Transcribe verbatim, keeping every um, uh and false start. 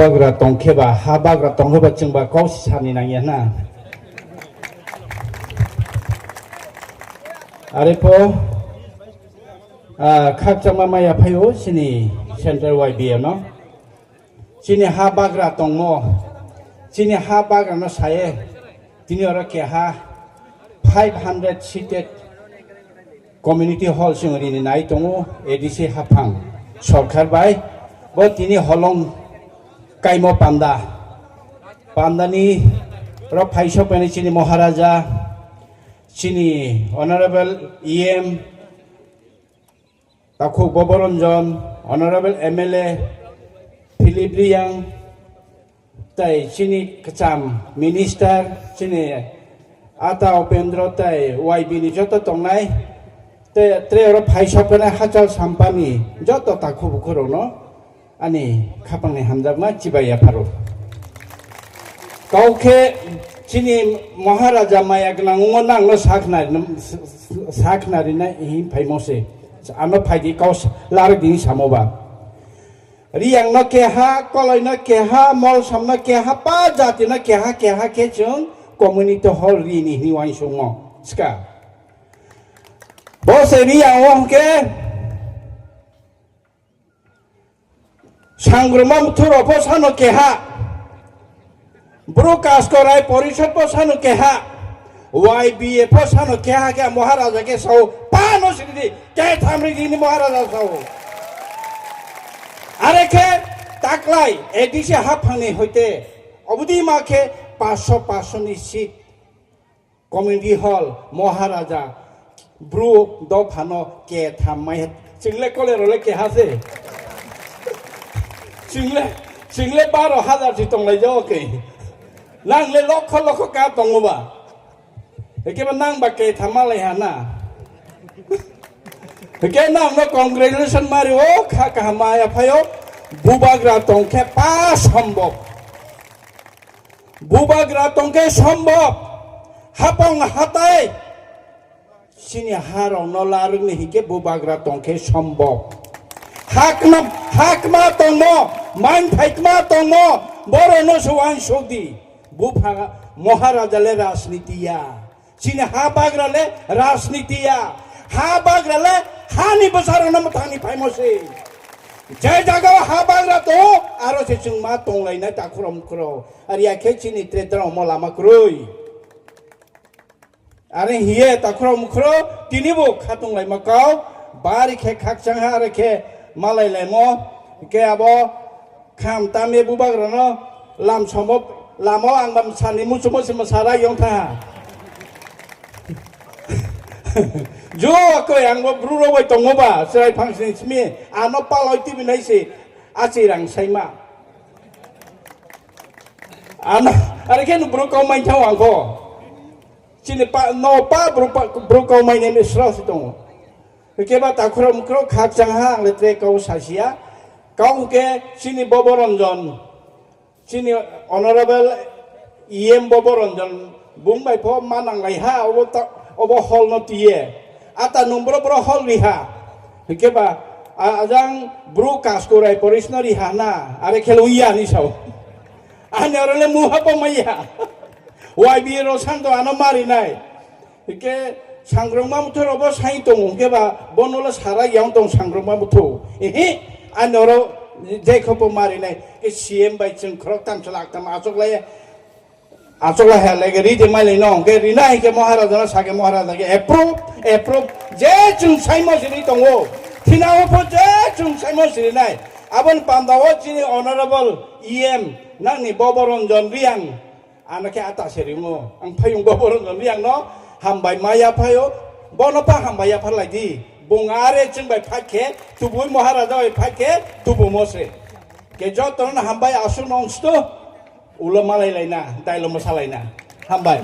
Bagra tong khe ba, ha bagra tong khe ba chwng ba kau si sa ni nang ya na. Are pho, ah, khakchangma mai ya phai ou chini Central Y B A no. Chini ha bagra tongmo, chini ha bagra no sa ye, tini oro keha five hundred seated community hall chwng rini nai tong ou A D C haphang sorkar bai. Bo tini holong kaimo panda, panda ni oro phai sokphainai chini Maharaja, chini Honorable E M, Takhuk Boboranjan, Honorable M L A Philip Reang, tai chini kcham minister, chini ata Upendra tai Y B ni joto tongnai, tai tre oro phai sokphainai Hachal Sampa ni joto takhu bukhu rao no ani khapang ni hamjakma chibai ya pharo. Kau khe chini Maharaja maya gnang ongmo nang no sakhnari, sakhnari nai hing phaimo se. Ano phai di kau s-, lar di samo ba. Reang no keha, Koloi no keha, Molsom no keha, pa jati no keha, keha khe chwng community hall rini hini uaingsouhmo ska. Bo se Reang wo hwnkhe Sangrongma Mthu rao pho sano keha, Bru Kaskorai Porisod pho sano keha, Y B A pho sano keha khe Maharaja khe sao, pa no siri di, ketham ri di ni Maharaja sao. Are khe taklai A D C haphang ni hoite, obodima khe paso paso ni seat community hall, Maharaja, Bru dopha no ketham mai ha. Chwng le kole rao le keha se. Chwng le, chwng le baro hazar se tonglai jao khe. Nang le lokho lokho ka tong ou ba. Hwnkhe ba nang ba ketham malai ha na. Hwnkhe nang no congratulation mari ou, kha kaham ma ya phai ou. Bubagra tong khe pa sombhob. Bubagra tong khe sombhob, hapang hatai, chini ha rao no larwk ni hing khe bubagra tong khe sombhob. Hakma, hakma tongmo, mainthaikma tongmo, boro no se uaingsouh di. Bupha Maharaja le rajniti ya. Chini ha bagra le rajniti ya. Ha bagra le ha ni bwsa rao no mwthang ni phaimo se. Je jaga wo ha bagra tong ou, aro se chwng ma tonglainai takhu rao mkhu rao. Are ya khe chini tre drao mo lama kroi. Are hing ye takhu rao mkhu rao tini bo khatunglaima kau, bari khe khakchang ha, are khe malailaimo, khe abo kham tam ye bubagra no lam somo, lama wo ang ba msa ni muchumo se msa rai yong thanng ha. Jo, akoi ang bo Bru rao bai tongmo ba, chrai phang sini simi, ano paloi tibi nai se, achi rang saima. Ano, are khe no Bru kau mai thang ang pho. Chini pa, no pa, Bru pa, Bru kau mai nai mi srao se tong ou. Hwnkhe ba takhu rao mkhu rao khakchang ha, ang le tre kau sasi ya. Kau hwnkhe chini Boboranjan, chini Honorable E M Boboranjan, bung bai pho ma nanglai ha, obo ta-, obo hall no twi ye. Ata nung bro bro hall ri ha. Hwnkhe ba, a-, ajang Bru Kaskorai Porisod no ri ha na, are khe le ong ya ni sao. Ani oro le mungha pho mai ya. Y B A rao santo ano mari nai. Hwnkhe Sangrongma Mthu rao bo sai tong ou, hwnkhe ba bo no le sara yang tong Sangrongma Mthu. Ihi, ani oro jekho pho mari nai. Khe C M bai chwng khorok tam chalak tam achouhlai ye. Achouhlai ha le khe ri de mailai no, hwnkhe ri nai hing khe Maharaja no sa khe Maharaja khe approve, approve. Je chwng saimo siri tong ou. Thina wo pho je chwng saimo siri nai. Abo ni panda wo chini Honorable E M, nang ni Boboranjan Reang. Ano khe ata se rimo, ang phaiyong Boboranjan Reang no hambai ma ya phai ou, bo no pha hambai ya phalai di. Bung are chwng bai phai khe, tubu Maharaja bai phai khe, tubumo se. Khe joto no hambai, asuh no ongstu, ulo malailai na, dailo mwsalai na. Hambai.